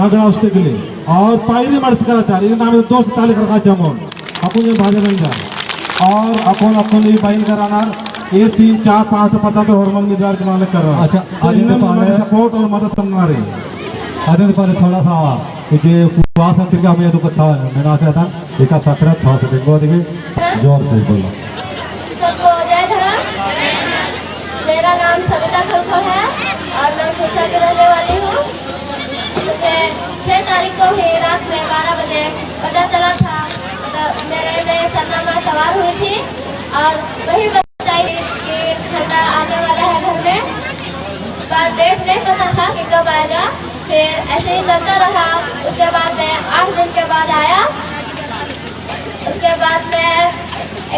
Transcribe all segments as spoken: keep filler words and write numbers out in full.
झगड़ा उस्ते के लिए। और पायरी मर्च करा चार, इन्ना में दोस्त ताली खरका चमोन। अक्कुन ये भाजे बन जा। और अक्कुन, अक्कुन ये बन करा नार, ये तीन, चार, पाँच पता तो हरमन मिजाज के मालिक कर रहा। अच्छा, तो आगे इन्ना तो पहले हमारी support और मदद करना रही। आगे तो पहले थोड़ा सा, ये जो उपवास है, फिर क्या हमें ये तो कत्था है, मैं ना चाहता, एका सत्रह था से बिंगो दिखे, जोर से बोलो। सबको जय धर्म। मेरा नाम सविता खलखो है और मैं सिरसा की रहने वाली हूँ। मुझे छह तारीख को ही रात में बारह बजे पता चला था, मतलब मेरे में सरना माँ सवार हुई थी और वही बताई कि झंडा आने वाला है घर में, पर date नहीं पता था कि कब आएगा। फिर ऐसे ही चलता रहा। उसके बाद में आठ दिन के बाद आया। उसके बाद में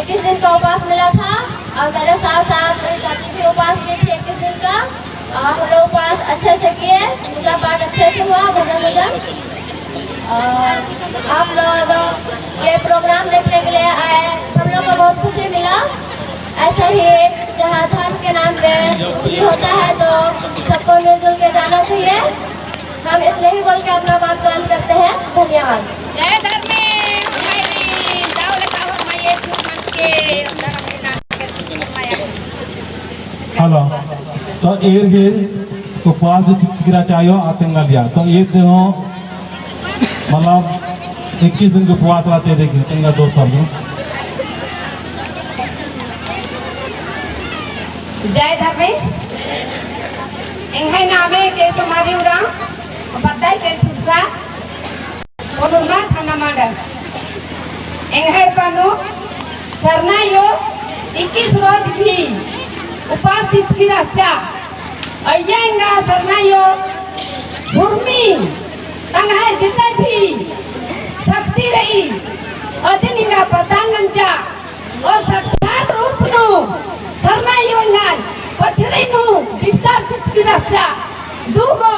इक्कीस दिन का उपवास मिला था और मेरे साथ साथ मेरी चाची भी उपवास की थी इक्कीस दिन का। और हम लोग उपवास अच्छे से किए, पूजा पाठ अच्छे से हुआ, भजन वजन। और आप लोग ये program देखने के लिए आए, हम लोग को बहुत खुशी मिला। ऐसे ही जहाँ धर्म के नाम पे कुछ भी होता है तो सबको मिलजुल के जाना चाहिए। हम इतने ही बोल के अपना बात बंद करते हैं। धन्यवाद। जय धर्मेश भाई रे, जाओ ले जाओ, हम ये चुप मन के धर्म के नाम पे माया। Hello। तो एर गे उपवास जो चिचकिरा चायो आ तेंगा लिया। तो एर दे हो, मतलब इक्कीस दिन के उपवास ला चाहिए कि तेंगा दो सब। जय धर्मेश। एंग्है नामे के सुमारी उराँव, पद्दा के सुरसा, कोडरमा थाना मांडर। एंग्है एड़पा नू सरना अयो इक्कीस रोज गही उपास चिचकी रहचा। अइय्या एंगा सरना अयो हुरमी तंग्है जितने भी शक्ति रई, अदिन एंगा प्रदान मंजा। और साक्षात रूप नू सरना अयो एंगन पछरी नू दिस्तार चिचकी रहचा। दू गो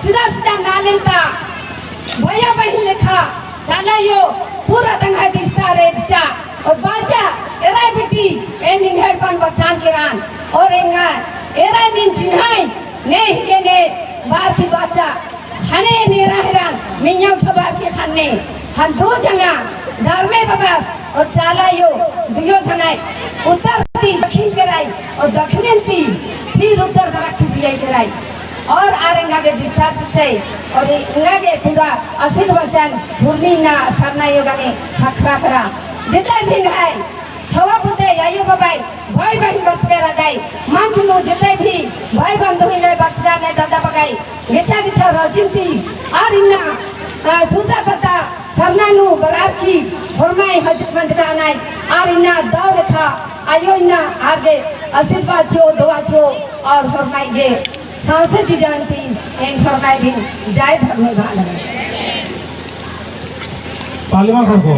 सीधा सीधा नालेन ता भैया बहिन लेखा चाला अयो पूरा तंग्है दिस्तार एदचा। और बाचा एरा बेटी एन निंग्है एड़पन बरचान केरान। और एंगा एरा नीन चिन्हय ने हिके ने बार की बाचा। हने नेरा हेरान, मइय्याँ उठा बार की ख़न्ने, हम दो जना, धर्मे बबस और चाला अयो, दुयो जना, उत्तर ती दक्षिण केराई, और दक्षिण ती फिर उत्तर तरफ ती बियाई केराई। और आर एंगा गे दिस्तार चिच्चय, और एंगा गे पूरा आशीर्वचन, हुरमी ना सरना अयो गने ख़क्खरा करा। जितने भी है, छवा पुते, अयो बबई, भाई बहिन बरचका रअदय, मंच नू जितने भी भाई बंधु हिंदय बरचका ने दादा बगई, गेच्छा गेच्छा राजिम ती, आर इन्ना, आ, सुरसा पद्दा सरना नू बरअर की, होरमय हजक मंजका नय, आर इन्ना दव लेखा, अयो इन्ना आर गे आशीर्वाद चिओ, दुआ चिओ, और होरमय गे सौंसे जिया ती, एन होरमय गे जय धर्मे बाला। ताली मल खरको।